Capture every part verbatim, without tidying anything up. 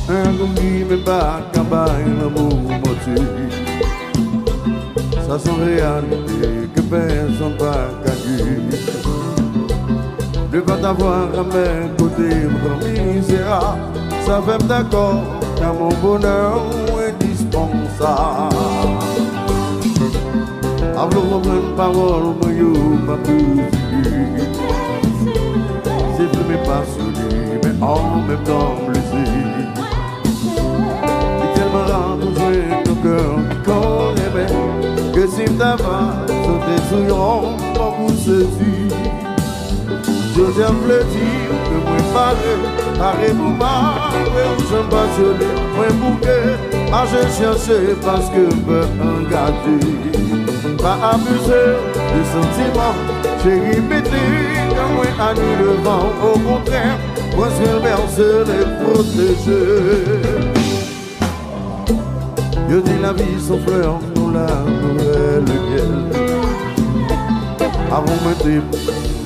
Angoumi men pa ka bay lanmou manti. Sa se yon reyalite ke pèsonn pa ka di. De pa t avwa amè kote m pran mizè a, sa fè m dakò ka mon bonè ou endispansab. Avle w konprann pawòl mwen yo pa pou di. Se vre men pa sou li, men an menm tan m lese. Li tèlman ra pou jwenn yon kè ki konn renmen, ke si m ta va sote sou yon, m pran pou sezi. Jodi a m vle di ke mwen pare, pare pou mare ou janm pasyone. Mwen bouke, mache chèche paske m pè angaje. Pa abize de santiman, cheri mete kè mwen a nou devan. Okontrè, mwen se l bèse, l pwoteje. Yo di lavi se yon flè, nou la nou wè lekyèl. Avan mwen te,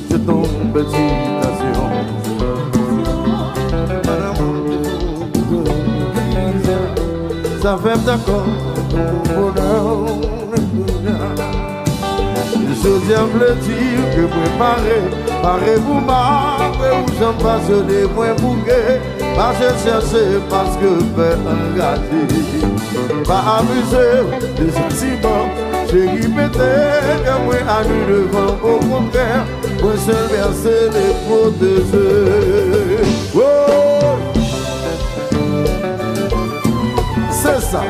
se tonbe ti tasyon. Sa fè m dakò pou bonè. Jodi a m vle di ke mwen pare, pare pou mare ou janm pasyone. Mwen bouke, mache chèche paske m pè angaje. Pa abize de santiman, cheri mete kè mwen a nou devan. Okontrè, mwen se l bèse, l pwoteje. Oh! Se sa.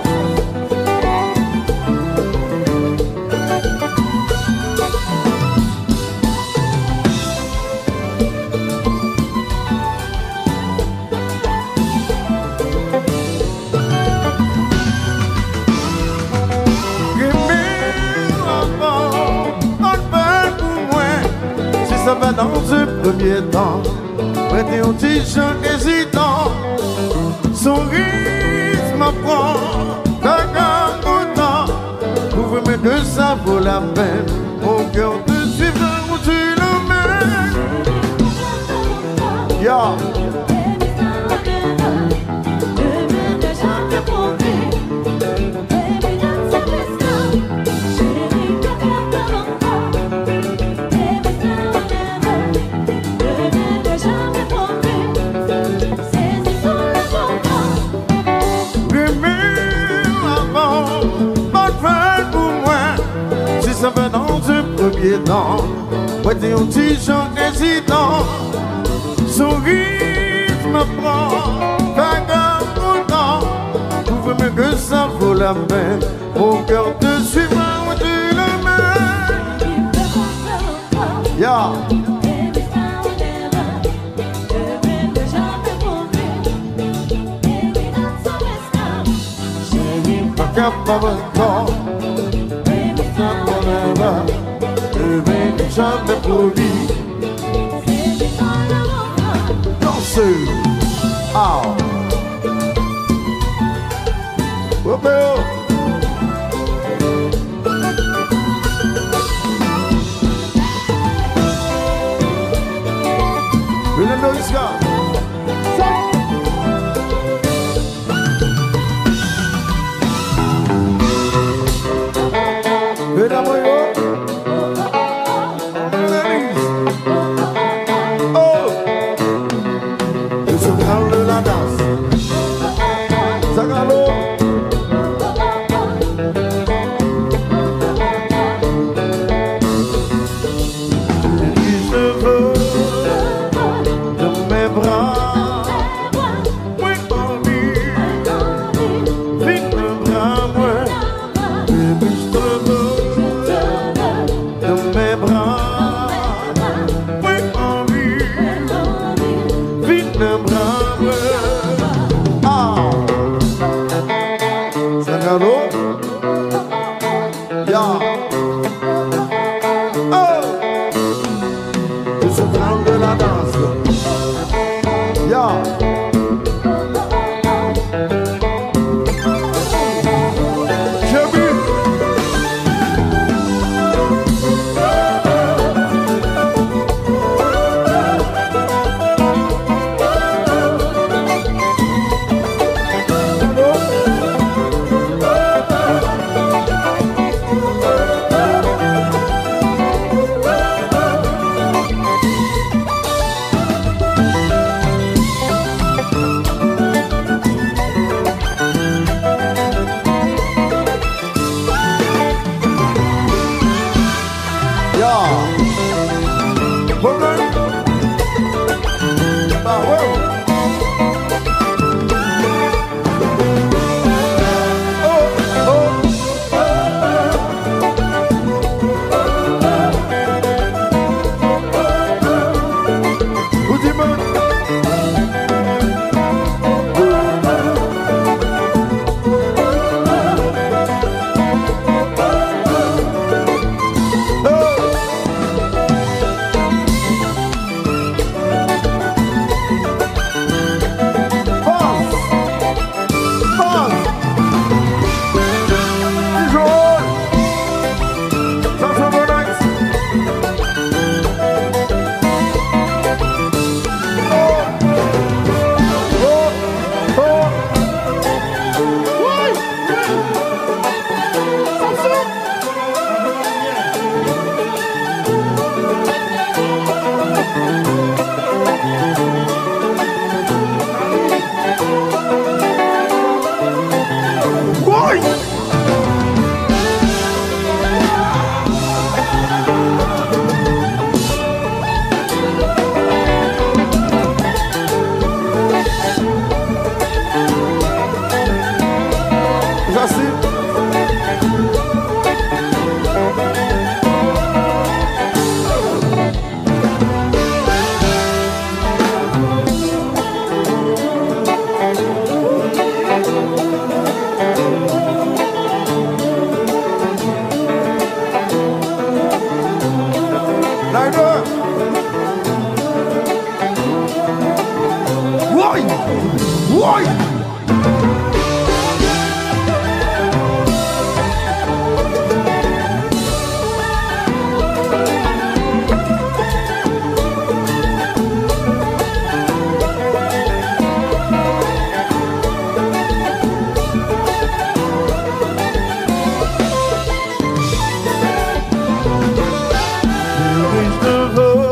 Renmen avan, ann fè l pou mwen. Si sa fè nan se premye tan, mwen te yon ti jan ezitan. Son ritm ap pran, bagay kontan. Pwouve mwen ke sa vo lapenn. Mon cœur te suivra où tu l'emmènes. Ya. Renmen avan, pa t fè l pou mwen. Si sa fè nan se premye tan, mwen te yon ti jan ezitan. Son ritm ap pran, bagay kontan. Pwouve mwen ke sa vo lapenn. Mon cœur te suivra où tu l'emmènes. Ya. Cheri, m pa kapab ankò. Baby, sa forever. Baby, janm pwomi. Danse. Ah. Romeo. Fernando Isca. Medam mwen yo. Oh! Le journal de la danse. Zagalo. Baby, je veux dans mes bras. Mwen anvi. Vin nan bra mwen. Baby, je te veux. Ay! Woy! Bebe, je te veux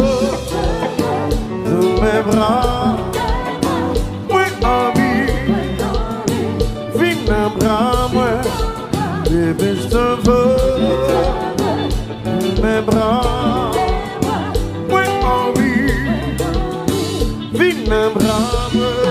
dans mes bras. Mwen anvi vin nan bra mwen. Bebe, je te veux dans mes bras. Mwen anvi vin nan bra mwen.